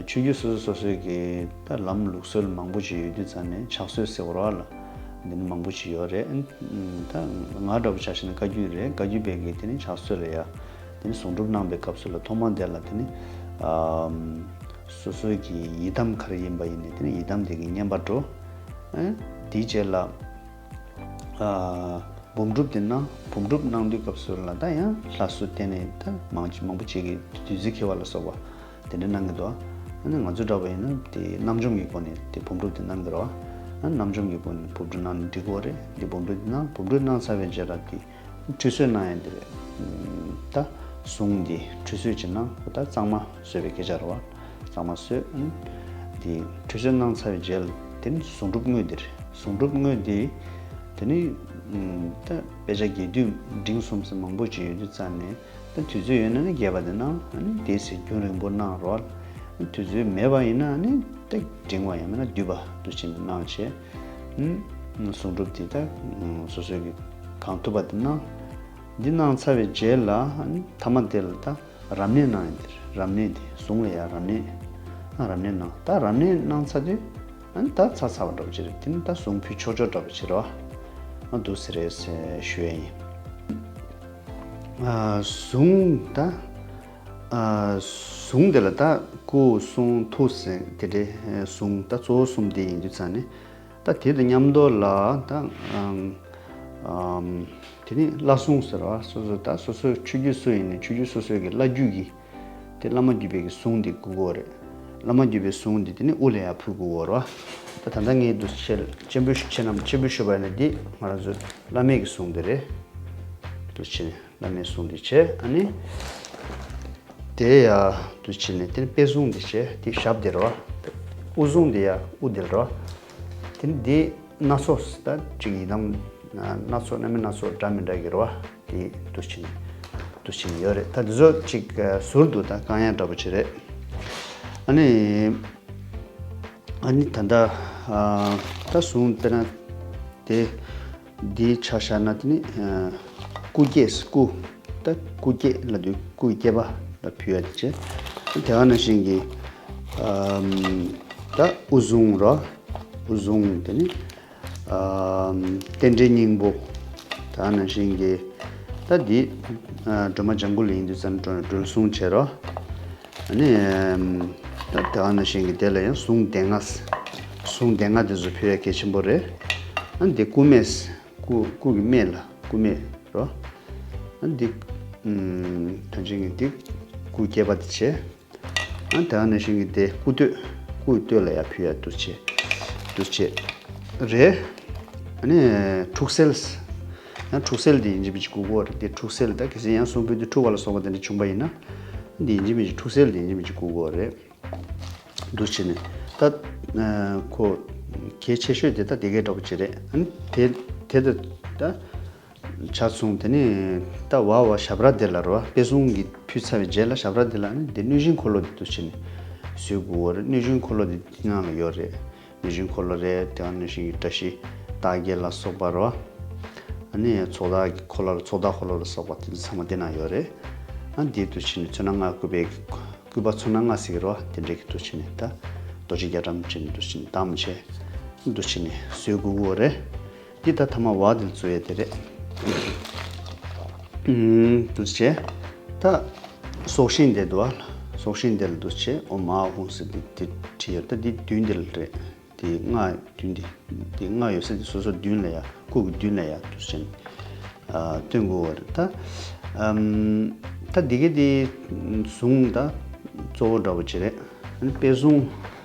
ཆོས་བརྒྱུད་སོ་སོ་སོ་སོའི་གི་ད་ལམ་ལུགས་སྲོལ་མང་པོ་ཞིག་ཡོད་དུས་ཙང་ནས་ཕྱག་སྲོལ་ཟེར་བ་ར་ལ་འདི་ནི་མང་པོ་ཞིག་ཡོད་རེད། ད་ང་འདྲ་པོ་ཆ་བཞག་ན་བཀའ་བརྒྱུད་རེད། བཀའ་བརྒྱུད་པའི་གི་དེ་ནི་ཕྱག་སྲོལ་ལ་ཡ་དེ་ནི་གཟུངས་སྒྲུབ་གནང་པའི་སྐབས་སུ་ལ་ཐོག་མ་དེ་ལ་དེ་ནི་སོ་སོའི་གི་ཡི་དམ་ག་རེ་ཡིན་པ་ཡིན་ནའི་དེ་ནི་ཡི་དམ་དེ་གི་བསྙེན་པ་འགྲོ། དེའི་རྗེས་ལ་ཨ་བུམ་སྒྲུབ་དེ་གནང་། བུམ་སྒྲུབ་གནང་དུས་སྐབས་སུ་ལ་ད་ཡང་ལྷ་སུ་བསྟེན་ནས་ད་མང་ཆེ་མང་པོ་ཅིག་གིས་བདུད་རྩི་འཁྱེར་བ་ལ་སོགས་པ་དེ་འདྲ་གནང་གི་འདུག་ཨ་ནི་ང་ཚོ་འདྲ་བ་ཡིན་ན་དེ་རྣམ་འཇོམས་ཀྱི་སྒོ་ནས་དེ་བུམ་སྒྲུབ་དེ་གནང་གི་རེད་བ། ཨ་རྣམ་འཇོམས་ཀྱི་སྒོ་ནས་བུམ་སྒྲུབ་གནང་ནས་འགྲིག་གི་རེད། དེ་བུམ་སྒྲུབ་དེ་གནང་། བུམ་སྒྲུབ་གནང་ཚར་བའི་རྗེས་ལ་དེ་ཁྲུས་གསོལ་གནང་ཡ་འདི་རེད། ད་གཟུངས་འདི་ཁྲུས་གསོལ་ཅིག་གནང་། ད་གཙང་མ་བཟོས་པའི་སྐད་ཆ་རེད་བ། གཙང་མ་བཟོས། འདི་ཁྲུས་གསོལ་གནང་ཚར་བའི་རྗེས་ལ་དེ་ནི་གཟུངས་སྒྲུབ་དངོས་འདི་རེད། གཟུངས་སྒྲུབ་དངོས་འདི་དེ་ནི་ད་དཔེ་ཆ་རྒྱས་བསྡུས་འབྲིང་གསུམ་ཟེར་མང་པོ་ཅིག་ཡོད་དུས་ཙང་ནས་ད་དུས་ཚོད་ཡོད་ན་ནི་རྒྱས་པ་དེ་གནང་། ཨ་ནི་དེའི་ཚེ་རྒྱུན་རིང་པོ་གནང་རོགས། དུས་ཚོད་མེད་པ་ཡིན་ན་ནི་ཏིག་འབྲིང་བ་ཡང་མིན་ན་བསྡུས་པ་འདུ་བྱེད་གནང་བྱས། གཟུངས་སྒྲུབ་དེ་ད་སོ་སོའི་གི་གང་ཐུབ་པ་དེ་གནང་། འདི་གནང་ཚར་བའི་རྗེས་ལ་ཨ་ནི་ཐ་མ་དེ་ལ་ད་རབ་གནས་གནང་ཡིན་དེ་རེད། རབ་གནས་དེ་གཟུངས་ལ་ཡ་རབ་གནས། ཨ་རབ་གནས་གནང་། ད་རབ་གནས་གནང་ཚར་དུས་ཨ་ནི་ད་ཚར་ཚར་བ་འདྲ་པོ་ཅིག་རེད། དེ་ནི་ད་གཟུངས་ཕུལ་ཆོག་ཆོག་འདྲ་པོ་ཅིག་རེད་བ། ཨ་འདུག་ཟེར་རེད་ཟེར་ཞུ་ཡ་ཡིན། ཨ་གཟུངས་ད། ཨ་གཟུངས་དེ་ལ་ད་སྐུ་གསུང་ཐུགས་ཟེར་དེ་འདྲའི་གཟུངས་ད་གཙོ་བོ་གསུམ་དེ་ཡིན་དུས་ཙང་ནས་ད་དེ་དང་མཉམ་དུ་ལ་ད་ཨམ་ཨམ་དེ་ནི་བླ་གཟུངས་ཟེར་བ། སོ་སོ་ད་སོ་སོའི་ཆོས་བརྒྱུད་སུ་ཡིན་ནའི་ཆོས་བརྒྱུད་སོ་སོའི་གི་བླ་བརྒྱུད་ཀྱི་དེ་བླ་མ་བརྒྱུད་པའི་གི་གཟུངས་དེ་དགོས་ཀྱི་ཡོད་རེད། བླ་མ་བརྒྱུད་པའི་གཟུངས་དེ་དེ་ནི་དབུ་ལ་ཡང་ཕུལ་དགོས་ཀྱི་ཡོད་རེད་བ། ད་ད་ལྟ་ངས་འདུག་ཆེ་ཆེན་པོ་ཆེ་རྣམས་ཆེན་པོ་ཞུས་པ་ཡིན་ན་འདི་ང་རང་ཚོའི་བླ་མའི་གི་གཟུངས་དེ་རེད། འདུག་ཆེ་ནས། བླ་མའི་གཟུངས་འདི་བྱས། ཨ་ནི་དེ་ཡ་འདུག་བྱས་ནས་དེ་ནི་པད་གཟུངས་འདི་བྱས། དེ་ཞབས་འདི་རེད་བ། དབུ་གཟུངས་འདི་ཡ་དབུ་འདི་རེད་བ། དེ་ནི་འདི་སྣ་ཚོགས་ད་ཅིག་ཡི་དམ་སྣ་ཚོགས་རྣམ་སྨིན་སྣ་ཚོགས་འདྲ་མི་འདྲ་གི་རེད་བ། དེ་འདུག་བྱས་ནས་འདུག་བྱས་ནས་ཡོད་རེད། ད་འདི་ཚོ་ཅིག་ཟུར་དུ་ད་བཀང་ཡ་འདྲ་པོ་ཅིག་རེད། ཨ་ནི་ཨ་ནི་ད་ལྟ་ད་གཟུངས་དཔེར་ན་དེ། འདིའི་ཆ་བཞག་ན་དེ་ནི་ཨ་སྐུ་སྐྱེས། སྐུ་ད་སྐུ་སྐྱེས་ལ་དུས་སྐུ་སྐྱེས་པ་ལ་ཕུལ་ཡ་དེ་བྱས། དེ་ག་ནང་བཞིན་གྱི་ཨམ་ད་དབུ་གཟུངས་རོ། དབུ་གཟུངས་དེ་ནི་ཨམ་རྟེན་འབྲེལ་སྙིང་པོ། ད་ནང་བཞིན་གྱི་ད་འདི་ཨ་སྒྲོལ་མ་ལྗང་གུ་ལ་ཡིན་དུས་ཙམ་སྒྲོལ་སྒྲོལ་གཟུངས་བྱེད་རོགས། ཨ་ནི་ཨམ་ད་ད་ནང་བཞིན་གྱི་དེ་ལ་ཡང་གཟུངས་སྡེ་ལྔ། གཟུངས་སྡེ་ལྔ་དེ་ཚོ་ཕུལ་ཡ་གལ་ཆེན་པོ་རེད། ཨ་ནི་དེ་སྐུ་སྨད། སྐུ་སྐུ་གི་སྨད་ལ་སྐུ་སྨད་རོ། ཨ་ནི་དེ་ཨམ་ད་ནང་བཞིན་གྱི་དེ་སྐུ་སྐྱེས་པ་དེ་བྱས། ཨ་ནི་ད་ནང་བཞིན་གྱི་དེ་སྐུ་སྟོད། སྐུ་སྟོད་ལ་ཡ་ཕུལ་ཡ་དུ་བྱས། དུ་བྱས་རེད། ཨ་ནི་འཁྲུགས་སེལ། ཡང་འཁྲུགས་སེལ་དེ་ཡིན་གཅིག་མིན་གཅིག་དགོས་ཀྱི་ཡོད་རེད། དེ་འཁྲུགས་སེལ་ད་གལ་སྲིད་ཡང་གཟུངས་ཕུལ་དུས་འཁྲུགས་པ་ལ་སོགས་པ་དེ་འདྲ་བྱུང་པ་ཡིན་ན། འདི་ཡིན་གཅིག་མིན་གཅིག་འཁྲུགས་སེལ་དེ་ཡིན་གཅིག་མིན་གཅིག་དགོས་ཀྱི་ཡོད་རེད། འདུ་བྱས་ནས་ད་ཨ་ཁོ་གལ་ཆེ་ཤོས་དེ་ད་དེ་གའི་འདྲ་པོ་ཅིག་རེད། ཨ་ནི་དེ་དེ་ད་ད་ཆ་ཚང་དེ་ནི་ད་བ་བ་ཞབས་ར་དེ་ལ་རོ། དཔེ་བཟུང་གི་ཕུལ་ཚར་བའི་རྗེས་ལ་ཞབས་ར་དེ་ལ་ཨ་ནི་དེ་གནོད་སྦྱིན་འཁོར་ལོ་དེ་འདུ་བྱས་ནས་གསོལ་དགོས་ཀྱི་ཡོད་རེད། གནོད་སྦྱིན་འཁོར་ལོ་དེ་དེ་ནང་ལ་ཡོད་རེད། གནོད་སྦྱིན་འཁོར་ལོ་རེད། དེ་ནང་བཞིན་གྱི་བཀྲ་ཤིས་རྟགས་བརྒྱད་ལ་སོགས་པ་རོ། ཨ་ནི་ཚོགས་བདག་གི་འཁོར་ལོ། ཚོགས་བདག་འཁོར་ལོ་ལ་སོགས་པ་དེ་ཚོ་ཚང་མ་དེ་ན་ཡོད་རེད། ཨ་འདི་འདུ་བྱས་ནས་ཚོན་སྣ་ལྔ་བཀོད་པའི་སྐུད་པ་ཚོན་སྣ་ལྔ་ཟེར་གྱི་རོ། དེ་འདྲའི་གི་འདུ་བྱས་ནས་ད་རྡོ་རྗེ་རྒྱ་གྲམ་བྱས་ནས་འདུ་བྱས་ནས་བསྡམས་བྱས་འདུ་བྱས་ནས་གསོལ་དགོས་ཀྱི་ཡོད་རེད། འདི་ད་ཐ་མ་བ་དེ་ལ་བཙུགས་ཡས་དེ་རེད། ཨུམ་འདུ་བྱས་ད་སྲོག་ཤིང་དེ་འདུག་ཨ། སྲོག་ཤིང་དེ་ལ་འདུ་བྱས་ཨོཾ་ཨཱཿཧཱུྃ་ཟེར་དེ་དེ་བྲིས་ཡོད། ད་འདི་མདུན་དེ་ལ་རེད། དེ་སྔགས་མདུན་དེ། དེ་སྔགས་ཡོད་ས་དེ་སོ་སོ་མདུན་ལ་ཡ། སྐུ་གི་མདུན་ལ་ཡ་འདུ་བྱས་ནས་ཨ་སྟོན་དགོས་པ་རེད་ད། ཨམ་ད་འདི་གའི་དེ་གཟུངས་ད་གཙོ་བོ་འདྲ་པོ་ཅིག་རེད། ཨ་ནི་དཔེ་གཟུངས་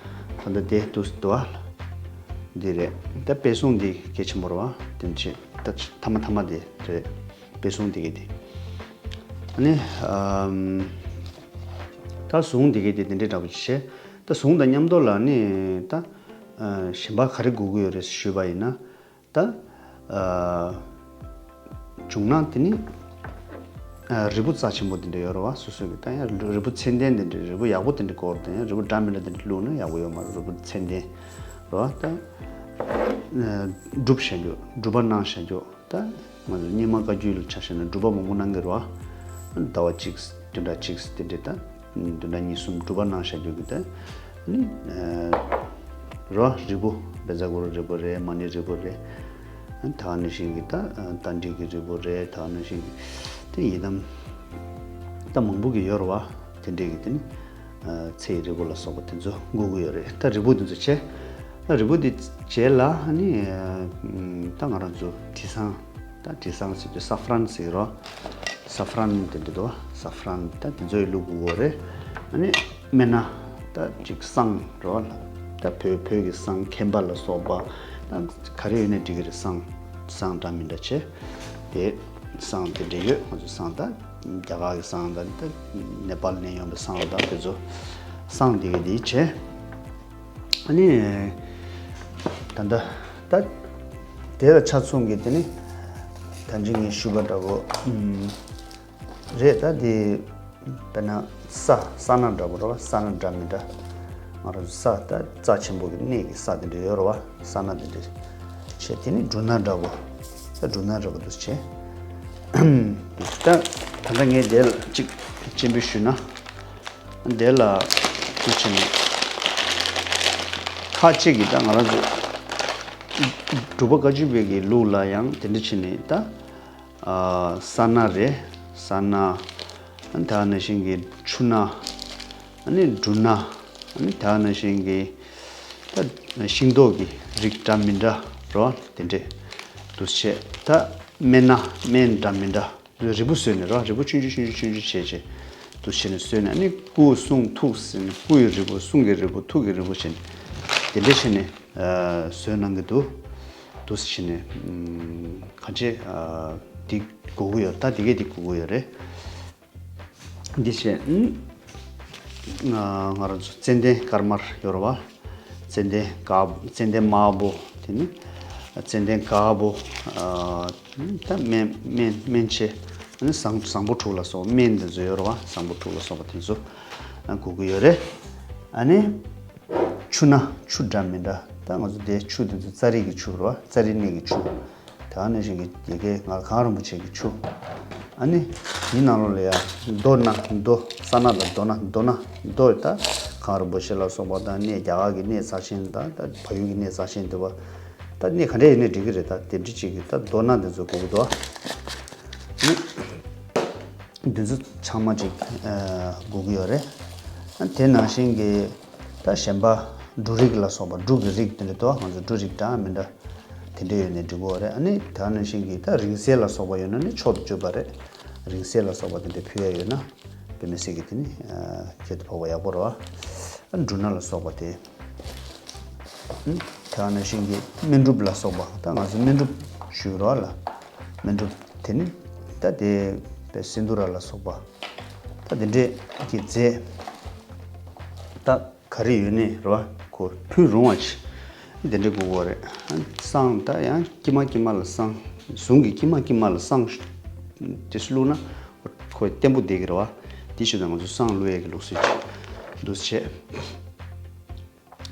ད་ལྟ་དེ་འདུ་འདུག་ཨ། འདི་རེད། ད་དཔེ་གཟུངས་འདི་གལ་ཆེན་པོ་རེད་བ། དེ་ནི་ཆེ་ད་ཐ་མ་ཐ་མ་དེ་རེད། དཔེ་གཟུངས་འདི་གའི་དེ། ཨ་ནི་ཨམ་ད་གཟུངས་འདི་གའི་དེ་དེ་འདྲའི་འདྲ་པོ་ཅིག་བྱས། ད་གཟུངས་དང་མཉམ་དུ་ལ་ནི་ད་ཨ་གཞན་པ་ག་རེ་དགོས་ཀྱི་ཡོད་རེད་ཞུས་པ་ཡིན་ན། ད་ཨ་བྱུང་ན་དེ་ནི་ཨ་རིལ་བུ་རྩ་ཆེན་པོ་དེ་འདྲ་ཡོད་རེད་བ། སོ་སོ་གི་ད་ཡང་རིལ་བུ་ཚད་ལྡན་དེ་འདྲ། རིལ་བུ་ཡག་པོ་དེ་འདྲ་དགོས་རེད། ད་ཡང་རིལ་བུ་འདྲ་མི་འདྲ་དེ་འདྲ་བླུགས་ན་ཡག་པོ་ཡོད་མ་རེད། རིལ་བུ་ཚད་ལྡན་རེད་བ། ད་ཨ་སྒྲུབ་བྱ་རྒྱུ། སྒྲུབ་པ་གནང་བྱ་རྒྱུ། ད་ང་ཚོ་རྙིང་མ་བཀའ་བརྒྱུད་ལ་ཆ་བཞག་ན་སྒྲུབ་པ་མང་པོ་གནང་གི་རེད་བ། ཟླ་བ་གཅིག་བདུན་ཕྲག་གཅིག་དེ་འདྲའི་ད་བདུན་ཕྲག་གཉིས་གསུམ་སྒྲུབ་པ་གནང་བྱ་རྒྱུ་གི་ད་ནི་ཨ་རོ། རིལ་བུ་བཛྲ་གུ་རུ་རིལ་བུ་རེད། མ་ཎི་རིལ་བུ་རེད། ད་ནང་བཞིན་གྱི་ད་ཏཱཎྜི་ཀའི་རིལ་བུ་རེད། ད་ནང་བཞིན་གྱི་དེ་ཡི་དམ་ད་མང་པོ་གི་ཡོད་རེད་བ། དེ་འདྲའི་གི་དེ་ནི་ཨ་ཚེ་ཡི་རིལ་བུ་ལ་སོགས་པ་དེ་ཚོ་དགོས་ཀྱི་ཡོད་རེད། ད་རིལ་བུ་དེ་ཚོ་བྱས། ད་རིལ་བུ་དེ་བྱས་ལ་ཨ་ནི་ཨ་ད་ང་རང་ཚོ་དྲི་བཟང་། ད་དྲི་བཟང་ཟེར་དུས་སཱ་ཧྥ་རན་ཟེར་གྱི་རོ། སཱ་ཧྥ་རན་དེ་འདྲ་འདུག་བ། སཱ་ཧྥ་རན་ད་དེ་ཚོ་ཡི་བླུགས་དགོས་རེད། ཨ་ནི་སྨན་སྣ་ད་ཅིག་བསང་རོ། ད་བོད་བོད་ཀྱི་བསང་མཁན་པ་ལ་སོགས་པ་ད་ག་རེ་ཡོད་ནའི་འགྲིག་གི་རེད། བསང་བསང་འདྲ་མི་འདྲ་བྱས། དེ་བསང་དེ་འདྲ་ཡོད། ང་ཚོ་བསང་ད་རྒྱ་གར་གྱི་བསང་དང་ད་ནེ་པཱལ་ནས་ཡོང་པའི་བསང་དང་དེ་ཚོ་བསང་དེ་གི་དེ་བྱས། ཨ་ནི་ད་ལྟ་ད་དེ་ལ་ཆ་མཚུངས་ཀྱི་དེ་ནི་ད་ཅི་ངས་ཞུས་པ་འདྲ་པོ་ཨུམ་རེད། ད་དེ་དཔེར་ན་ས་ས་སྣ་འདྲ་པོ་རེད་བ། ས་སྣ་འདྲ་མི་འདྲ། ང་རང་ཚོ་ས་ད་རྩ་ཆེན་པོ་གི་གནས་ཀྱི་ས་དེ་འདྲ་ཡོད་རེད་བ། ས་སྣ་དེ་འདྲ་བྱས། དེ་ནི་འབྲུ་སྣ་འདྲ་པོ། ས་འབྲུ་སྣ་འདྲ་པོ་འདུག་བྱས། ད་ད་ལྟ་ངས་དེ་ལ་གཅིག་སྤྱན་འབུལ་ཞུས་ན། དེ་ལ་དེ་བྱས་ནས་ཁ་ཅིག་གིས་ད་ང་རང་ཚོ་འབྲུག་པ་བཀའ་བརྒྱུད་པའི་གི་ལུགས་ལ་ཡང་དེ་འདྲ་བྱས་ནས་ད་ཨ་ས་སྣ་རེད། ས་སྣ། ད་ནང་བཞིན་གྱི་ཆུ་སྣ། ཨ་ནི་འབྲུ་སྣ། ཨ་ནི་ད་ནང་བཞིན་གྱི་ད་ཤིང་ཏོག་གི་རིགས་འདྲ་མི་འདྲ་རོ། དེ་འདྲས་འདུ་བྱས། ད་སྨན་སྣ་སྨན་འདྲ་མི་འདྲ། རིལ་བུ་བཟོས་ནས་རོ། རིལ་བུ་ཆུང་ཆུང་ཆུང་ཆུང་ཆུང་ཆུང་བྱས་བྱས་འདུ་བྱས་ནས་བཟོས་ནས། ཨ་ནི་སྐུ་གསུང་ཐུགས་ཟེར་ནས་སྐུ་ཡི་རིལ་བུ། གསུང་གི་རིལ་བུ། ཐུགས་ཀྱི་རིལ་བུ་བྱས་ནས་དེ་འདྲས་བྱས་ནས་ཨ་བཟོས་གནང་གི་འདུག་འདུ་བྱས་ནས་ཨམ་གང་ཅི་ཨ་འདི་དགོས་ཀྱི་ཡོད། ད་འདི་གས་འདི་དགོས་ཀྱི་ཡོད་རེད། འདི་བྱས། ཨ་ང་རང་ཚོ་ཙན་དན་དཀར་དམར་ཡོད་རེད་བ། ཙན་དན་དཀར། ཙན་དན་དམར་པོ། དེ་ནི་ཙན་དན་དཀར་པོ། ཨ་ད་སྨན་སྨན་སྨན་ཆས། ཨ་ནི་བཟང་བཟང་པོ་དྲུག་ལ་སོགས་སྨན་དེ་ཚོ་ཡོད་རེད་བ། བཟང་པོ་དྲུག་ལ་སོགས་པ་དེ་ཚོ་ཨ་དགོས་ཀྱི་ཡོད་རེད། ཨ་ནི་ཆུ་སྣ་ཆུ་འདྲ་མི་འདྲ། ད་ང་ཚོ་དེ་ཆུ་དེ་ཚོ་ཙཱ་རི་གི་ཆུ་རེད་བ། ཙཱ་རི་གནས་ཀྱི་ཆུ། དེ་ག་ནང་བཞིན་གྱི་ཡ་གི་ང་གངས་རིན་པོ་ཆེ་གི་ཆུ། ཨ་ནི་དེའི་ནང་ལོགས་ལ་ཡ་རྡོ་སྣ། རྡོ་ས་སྣ་ལ་རྡོ་སྣ། རྡོ་སྣ། རྡོ་ད་གངས་རིན་པོ་ཆེ་ལ་སོགས་པ་དང་གནས་རྒྱ་གར་གྱི་གནས་རྩ་ཆེན་དང་ད་བལ་ཡུལ་གྱི་གནས་རྩ་ཆེན་དེ་བ་ ད་གནས་ག་འདྲ་ཡིན་ནའི་འགྲིག་གི་རེད། ད་དེ་འདྲ་ཅིག་གི་ད་མདོར་ན་འདི་ཚོ་དགོས་ཀྱི་འདུག་ཨ། ནི་འདི་ཚོ་ཚང་མ་ཅིག་ཨ་དགོས་ཀྱི་ཡོད་རེད། ཨ་དེ་ནང་བཞིན་གྱི་ད་གཞན་པ་འབྲུ་རིགས་ལ་སོགས་པ། འབྲུ་གི་རིགས་དེ་འདྲ་འདུག་ཨ། ང་ཚོ་འབྲུ་རིགས་འདྲ་མི་འདྲ་དེ་འདྲ་ཡོད་ནའི་འགྲིག་གི་ཡོད་རེད། ཨ་ནི་དེ་ནང་བཞིན་གྱི་ད་རིང་བསྲེལ་ལ་སོགས་པ་ཡོད་ན་ནི་མཆོག་ཏུ་གྱུར་པ་རེད། རིང་བསྲེལ་ལ་སོགས་པ་དེ་འདྲ་ཕུལ་ཡ་ཡོད་ན་དཔེ་མི་སྲིད་ཀྱི་དེ་ནི་ཨ་ཁྱད་དུ་འཕགས་པ་ཡག་པོ་རེད་བ། ཨ་འབྲུ་སྣ་ལ་སོགས་པ་དེ། ཨ་དེ་ནང་བཞིན་གྱི་སྨན་སྒྲུབ་ལ་སོགས་པ། ད་ང་ཚོ་སྨན་སྒྲུབ་ཞུ་རོགས་ལ། སྨན་སྒྲུབ་དེ་ནི་ད་དེ་པའི་སིནྡྷུ་ར་ལ་སོགས་པ། ད་དེ་འདྲས་ཀྱི་རྫས་ད་ག་རེ་ཡོད་ནའི་རེད་བ། ཁོ་ཕུལ་རུང་བ་ཅི་དེ་འདྲས་དགོས་ཀྱི་ཡོད་རེད། ཨ་བསང་ད་ཡང་དཀྱིལ་མ་དཀྱིལ་མ་ལ་བསང་། ཟུང་གི་དཀྱིལ་མ་དཀྱིལ་མ་ལ་བསང་དེ་བླུགས་ན་ཁོ་བརྟན་པོ་བསྡད་ཀྱི་རེད་བ། དེ་ཞུ་ད་ང་ཚོ་བསང་བླུགས་ཡས་ཀྱི་ལུགས་སྲོལ་ཅིག་འདུག་སེ་བྱས།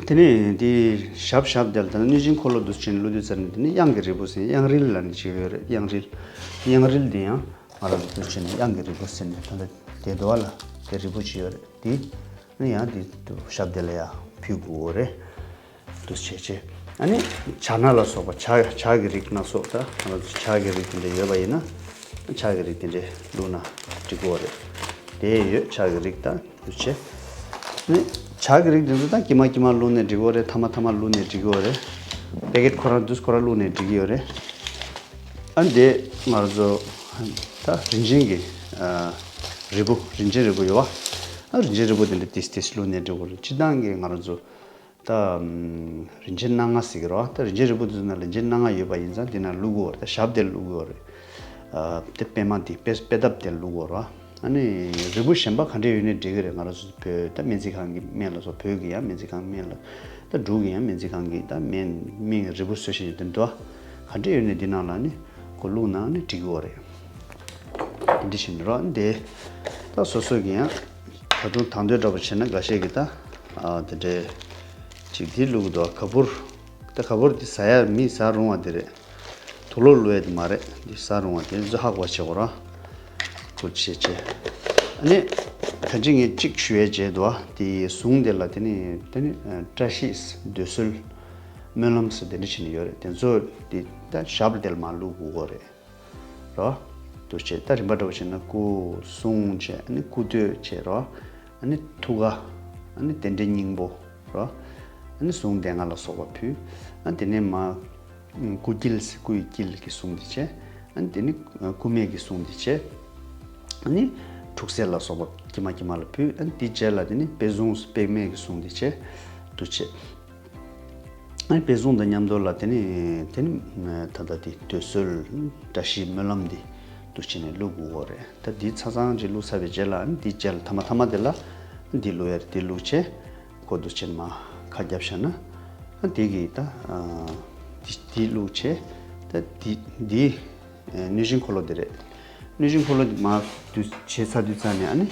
དེ་ནས་དེ་ཞབས་ཞབས་དེ་ལ་ད་གནོད་སྦྱིན་འཁོར་ལོ་འདུག་སེ་བྱས་ནས་བླུགས་དུས་ཙམ་ནས། དེ་ནས་གཡང་གི་རིལ་བུ་ཟེར། གཡང་རིལ་ལབ་ནས་ཅིག་ཡོད་རེད། གཡང་རིལ། གཡང་རིལ་དེ་ཡང་ང་རང་ཚོ་འདུག་སེ་བྱས་ནས་གཡང་གི་རིལ་བུ་ཟེར་ནས་ད་ལྟ་དེ་འདུག་བ་ལ། དེ་རིལ་བུ་ཅིག་ཡོད་རེད། དེ་ནས་ཡང་དེ་ཞབས་དེ་ལ་ཡང་ཕུལ་དགོས་རེད། འདུག་སེ་བྱས་བྱས། ཨ་ནི་ཇ་སྣ་ལ་སོགས་པ། ཇ་ཇ་གི་རིགས་སྣ་ཚོགས། ད་ང་རང་ཚོ་ཇ་གི་རིགས་དེ་འདྲ་ཡོད་པ་ཡིན་ན་ཇ་གི་རིགས་དེ་འདྲ་བླུགས་ན་འགྲིག་གི་ཡོད་རེད། དེ་ཡོད་ཇ་གི་རིགས་ད། འདུག་སེ་བྱས། ནི་ཇ་གི་རིགས་དེ་ཚོ་ད་དཀྱིལ་མ་དཀྱིལ་མ་བླུགས་ནས་འགྲིག་གི་ཡོད་རེད། ཐ་མ་ཐ་མ་བླུགས་ནས་འགྲིག་གི་ཡོད་རེད། པེ་ཀེཊ་ཁོ་རང་དུས་ཁོ་རང་བླུགས་ནས་འགྲིག་གི་ཡོད་རེད། ཨ་འདི་ང་རང་ཚོ་ད་རིན་ཆེན་གྱི་ཨ་རིལ་བུ། རིན་ཆེན་རིལ་བུ་ཡོད་བ། ཨ་རིན་ཆེན་རིལ་བུ་དེ་འདྲ་ཏིས་ཏིས་བླུགས་ནས་འགྲིག་གི་ཡོད་རེད། སྤྱིར་བཏང་གི་ང་རང་ཚོ་ད་ཨམ་རིན་ཆེན་སྣ་ལྔ་ཟེར་གྱི་རེད་བ། ད་རིན་ཆེན་རིལ་བུ་དེ་ཚོ་ནང་རིན་ཆེན་སྣ་ལྔ་ཡོད་པ་ཡིན་ཙང་དེ་ནང་བླུགས་དགོས་རེད། ད་ཞབས་དེར་བླུགས་དགོས་རེད། ཨ་དེ་པད་མ་དེ་པད་པད་འདབ་དེར་བླུགས་དགོས་རེད་བ། ཨ་ནི་རིལ་བུ་གཞན་པ་ག་འདྲས་ཡོད་ནའི་འགྲིག་གི་རེད། ང་རང་ཚོ་བོད་ད་སྨན་རྩིས་ཁང་གི་སྨན་ལ་སོགས། བོད་ཀྱི་ཡང་སྨན་རྩིས་ཁང་སྨན་ལ། ད་འབྲུག་གི་ཡང་སྨན་རྩིས་ཁང་གི་ད་སྨན་སྨན་གྱི་རིལ་བུ་བཟོ་བཞིན་ཡོད་དེ་འདུག་བ། ག་འདྲས་ཡོད་ནའི་འདི་ནང་ལ་ནི་ཁོ་བླུགས་ན་ནི་འགྲིག་གི་ཡོད་རེད། འདི་བཞིན་རོ་འདི། ད་སོ་སོ་གི་ཡང་ད་དུང་དང་དོད་འདྲ་པོ་བྱས་ན་འགའ་ཤས་ཀྱིས་ད་ཨ་དེ་འདྲས་ཅིག་འདི་བླུགས་འདུག་ག་བུར། ད་ག་བུར་འདི་ཟ་ཡ་མི་ཟ་རུང་བ་འདི་རེད། དུག་ལོག་བླུགས་ཡ་དེ་མ་རེད། འདི་ཟ་རུང་བ་དེ་ཚོ་ཧ་གོ་བྱེད་དགོས་ར། ཁུར་བྱེད་བྱེད། ཨ་ནི་ད་ཅི་ངས་གཅིག་ཞུ་ཡ་བྱས་འདུག་བ། དེ་ཟུང་དེ་ལ་དེ་ནི་དེ་ནི་ཨ་བཀྲ་ཤིས་འདོད་གསོལ་སྨོན་ལམ་ཟེར་དེ་འདྲ་བྱས་ནས་ཡོད་རེད། དེ་ཚོ་དེ་ད་ཞབས་དེ་ལ་མར་བླུགས་དགོས་རེད། རོ། འདུག་བྱས་ད་རིམ་པ་འདྲ་པོ་བྱས་ན་སྐུ་གསུང་བྱས། ཨ་ནི་སྐུ་བསྟོད་བྱས་རོ། ཨ་ནི་ཐུགས་ཀ། ཨ་ནི་རྟེན་འབྲེལ་སྙིང་པོ། རོ། ཨ་ནི་ཟུང་དེ་ལྔ་ལ་སོགས་པ་ཕུལ། ཨ་དེ་ནས་མར་སྐུ་དཀྱིལ་ཟེར། སྐུ་ཡི་དཀྱིལ་གྱི་ཟུང་དེ་བྱས། ཨ་དེ་ནས་སྐུ་སྨད་ཀྱི་ཟུང་དེ་བྱས། ཨ་ནི་ཐུགས་སྲས་ལ་སོགས་པ་དཀྱིལ་མ་དཀྱིལ་མ་ལ་ཕུལ། ཨ་དེའི་རྗེས་ལ་དེ་ནས་པད་ཟུང་ཟེར། པད་སྨད་ཀྱི་ཟུང་དེ་བྱས། འདུག་བྱས། ཨ་ནི་པད་ཟུང་དང་མཉམ་དུ་ལ་དེ་ནི་དེ་ནི་ད་ལྟ་དེ་འདོད་གསོལ་བཀྲ་ཤིས་སྨོན་ལམ་འདི་འདུག་བྱས་ནས་བླུགས་དགོས་རེད། ད་འདི་ཆ་ཚང་ཅིག་བླུགས་ཚར་བའི་རྗེས་ལ། ཨ་ནི་འདིའི་རྗེས་ལ་ཐ་མ་ཐ་མ་དེ་ལ་འདི་བླུགས་ཡ་རེད། འདི་བླུགས་བྱས་ཁོ་འདུག་བྱས་ནས་མར་ཁ་བརྒྱབ་བཞག་ན། ཨ་དེ་གི་ད་ཨ་འདི་འདི་བླུགས་བྱས། ད་འདི་འདི་ཨ་གནོད་སྦྱིན་འཁོར་ལོ་འདི་རེད། གནོད་སྦྱིན་འཁོར་ལོ་འདི་མར་འདུག་བྱས་ཚར་དུས་ཙམ་ནས། ཨ་ནི་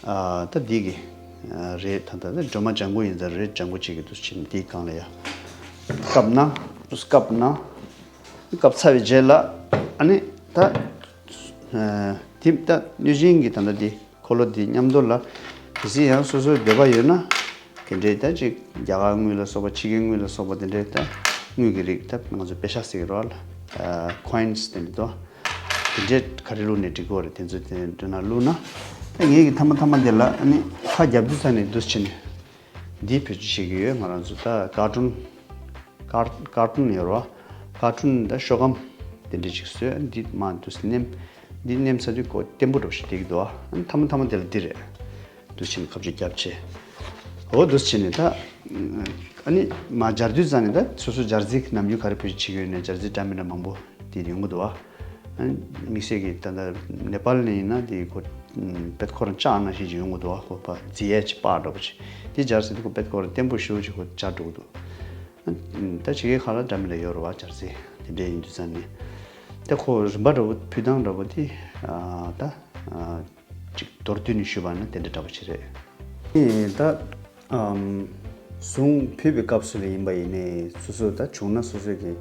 ཨ་ད་འདི་གི་ཨ་རེད། ད་ད་ད་སྒྲོལ་མ་ལྗང་གུ་ཡིན་ཙང་རེད། ལྗང་གུ་གཅིག་གི་འདུག་བྱས་ནས་འདིའི་སྒང་ལ་ཡ་བཀབ་ན། འདུག་བཀབ་ན། བཀབ་ཚར་བའི་རྗེས་ལ་ཨ་ནི་ད་ཨ་དེ་ད་གནོད་སྦྱིན་གྱི་ད་ལྟ་འདི་འཁོར་ལོ་འདི་མཉམ་དུ་ལ། གལ་སྲིད་ཡང་སོ་སོའི་འདོད་པ་ཡོད་ན། དེ་འདྲའི་ད་ཅིག་རྒྱ་གར་དངུལ་ལ་སོགས་པ། ཕྱི་རྒྱལ་དངུལ་ལ་སོགས་པ་དེ་འདྲའི་ད་དངུལ་གྱི་རིགས། ད་ང་ཚོ་པེ་ཤ་ཟེར་གྱི་རེད་བ་ལ། ཨ་ཁོ་ཡིན་སི་དེ་འདྲ་དོ། དེ་འདྲའི་ག་རེ་བླུགས་ནས་འགྲིག་གི་རེད། དེ་ཚོ་དེ་འདྲ་ན་བླུགས་ན། ད་ངེད་ཀྱི་ཐ་མ་ཐ་མ་དེ་ལ་ཨ་ནི་ཁ་བརྒྱབ་དུས་ཙམ་ནས་འདུག་བྱས་ནས་འདི་བེད་སྤྱོད་བྱེད་ཀྱི་ཡོད། ང་རང་ཚོ་ད་ཀར་ཊུན། ཀར་ཀར་ཊུན་ཡོད་རེད་བ། ཀར་ཊུན་ད་ཤོག་སྒམ་དེ་འདྲ་ཅིག་བཟོས། འདི་མར་འདུག་སེ་མནན། འདི་མནན་ཚར་དུས་ཁོ་བརྟན་པོ་འདྲ་པོ་ཞིག་བསྡད་ཀྱི་འདུག་བ། ཨ་ནི་ཐ་མ་ཐ་མ་དེ་ལ་འདི་རེད། འདུག་བྱས་ནས་ཁ་བརྒྱབ་བྱས། འོ་འདུག་བྱས་ནས་ད་ཨ་ནི་མར་སྦྱར་དུས་ཙམ་ནས་ད་སོ་སོ་སྦྱར་རྩི་ནམ་རྒྱུན་ག་རེ་བེད་སྤྱོད་བྱེད་ཀྱི་ཡོད་ནའི་སྦྱར་རྩི་འདྲ་མི་འདྲ་མང་པོ་དེ་ཡོང་གི་འདུག་བ། ཨ་ནི་དམིགས་བསལ་གྱི་ད་ལྟ་ནེ་པཱལ་ནས་ཡིན་ན་དེ་ཁོ་པད་ཁོ་རང་ལྕགས་ནང་བཞིན་ཅིག་ཡོང་གི་འདུག་བ། ཁོ་པ་རྫི་ཡས་ཅིག་པར་འདྲ་པོ་ཅིག་དེ་སྦྱར་ཟེར་དུས་ཁོ་པད་ཁོ་རང་བརྟན་པོ་ཞེ་པོ་ཅིག་ཁོ་སྦྱར་འགྲོ་གི་འདུག་ཨ་ནི་ད་ཕྱི་རྒྱལ་ཁག་ལ་འདྲ་མི་འདྲ་ཡོད་རེད་བ། སྦྱར་རྩི་དེ་འདྲ་ཡིན་དུས་ཙམ་ནས། ད་ཁོ་རིམ་པ་འདྲ་པོ་ཕུལ་སྟངས་འདྲ་པོ་དེ་ཨ་ད་ཨ། ཅིག་མདོར་བསྡུས་ནས་ཞུས་པ་ན་དེ་འདྲ་འདྲ་པོ་ཅིག་རེད། ཨེ་ད་ཨམ་གཟུངས་ཕུལ་བའི་སྐབས་སུ་ལ་ཡིན་པ་ཡིན་ནའི། སོ་སོ་ད་བྱུང་ན་སོ་སོ་གི་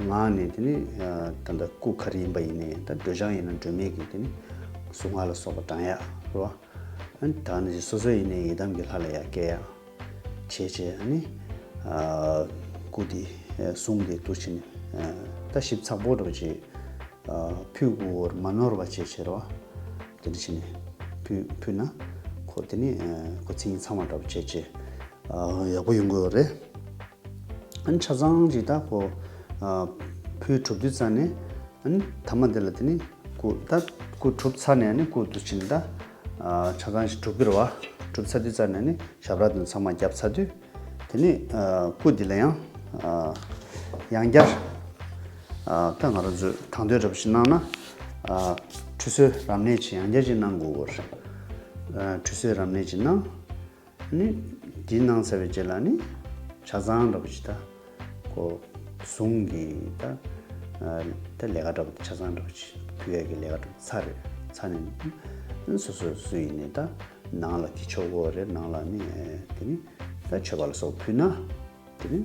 ངག་ནས་དེ་ནི་ཨ་ད་ལྟ་སྐུ་ག་རེ་ཡིན་པ་ཡིན་ནའི། ད་སྒྲོལ་ལྗང་ཡིན་ན་སྒྲོལ་མའི་གི་དེ་ནི་གཟུངས་སྔགས་ལ་སོགས་པ་བགྲང་ཡག་རེད་བ། ཨ་ནི་ད་ནི་སོ་སོ་ཡིན་ནའི་ཡི་དམ་གྱི་ལྷ་ལ་ཡར་བསྐྱལ་ཡག་བྱས་བྱས། ཨ་ནི་ཨ་སྐུ་དེ་ ཟུང་གི་འདུག་བྱས་ནས་ད་ཞིབ་ཚགས་པོ་འདྲ་བོ་ཅིག་ཕུལ་དགོས་པར་མ་ནོར་བ་བྱས་བྱས་རེད་བ། དེ་འདྲ་བྱས་ནས་ཕུལ་ཕུལ་ན་ཁོ་དེ་ནི་ཁོ་མཚན་ཉིད་ཚང་བ་འདྲ་བོ་བྱས་བྱས་ཡག་པོ་ཡོང་གི་ཡོད་རེད། ཨ་ནི་ཆ་ཚང་ཅིག་ད་ཁོ་ཕུལ་གྲུབ་དུས་ཙམ་ནས་ཨ་ནི་མཐའ་མ་དེ་ལ་དེ་ནི་སྐུ་ད་སྐུ་གྲུབ་ཚར་ནས་ཨ་ནི་སྐུ་འདུག་བྱས་ནས་ད་ཆ་ཚང་ཞིག་གྲུབ་ཀྱི་རེད་བ། གྲུབ་ཚར་དུས་ཙམ་ནས་ཨ་ནི་ཞབས་ར་དེ་ཚང་མ་བརྒྱབ་ཚར་དུས་དེ་ནི་སྐུ་འདི་ལ་ཡང་ཡང་བསྐྱར་ད་ང་རང་ཚོས་དང་དོད་འདྲ་པོ་ཞིག་གནང་ན་ཁྲུས་གསོལ་རབ་གནས་ཅིག་ཡང་བསྐྱར་ཅིག་གནང་དགོས་སྐོར། ཁྲུས་གསོལ་རབ་གནས་ཅིག་གནང་། ནི་འདི་གནང་ཚར་བའི་རྗེས་ལ་ནི་ཆ་ཚང་འདྲ་པོ་ཅིག་ད་ཁོ་ཟུང་གི་ད་ད་ལས་ཀ་འདྲ་པོ་ཆ་ཚང་འདྲ་པོ་ཅིག་ཕུལ་ཡག་གི་ལས་ཀ་འདྲ་པོ་ཚར་རེད། ཚར་ནས་ནི་སོ་སོ་སུ་ཡིན་ནི་ད་ནང་ལ་དེ་ཆོག་གོ་རེད། ནང་ལ་ནི་དེ་ནི་ད་མཆོད་པ་ལ་སོགས་ཕུལ་ན་དེ་ནི་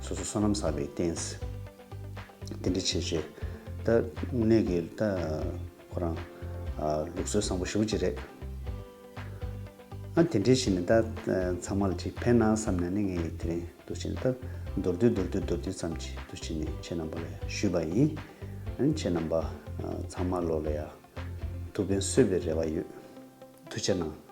སོ་སོ་བསོད་ནམས་བསགས་པའི་རྟེན། དེ་འདྲ་བྱས་བྱས་ད་དངོས་གནས་ཀྱི་ད་ཁོ་རང་ལུགས་སྲོལ་བཟང་པོ་ཞེ་པོ་ཅིག་རེད། ཨ་དེ་འདྲའི་ཞིག་ནི་ད་ཚང་མ་ལ་ཅིག་ཕན་ན་བསམ་ནས་ནི་ངས་དེ་རིང་འདུག་བྱས་ནས་ད་མདོར་བསྡུས་མདོར་བསྡུས་མདོར་བསྡུས་ཙམ་ཅིག་འདུག་བྱས་ནས་ཁྱེད་རྣམ་པ་ལ་ཞུས་པ་ཡིན། ཨ་ནི་ཁྱེད་རྣམ་པ་ཚང་མ་ལོ་ལ་ཡ་ཐུགས་ཕན་གསོས་པའི་རེ་བ་ཡོད། ཐུགས་རྗེ་གནང་།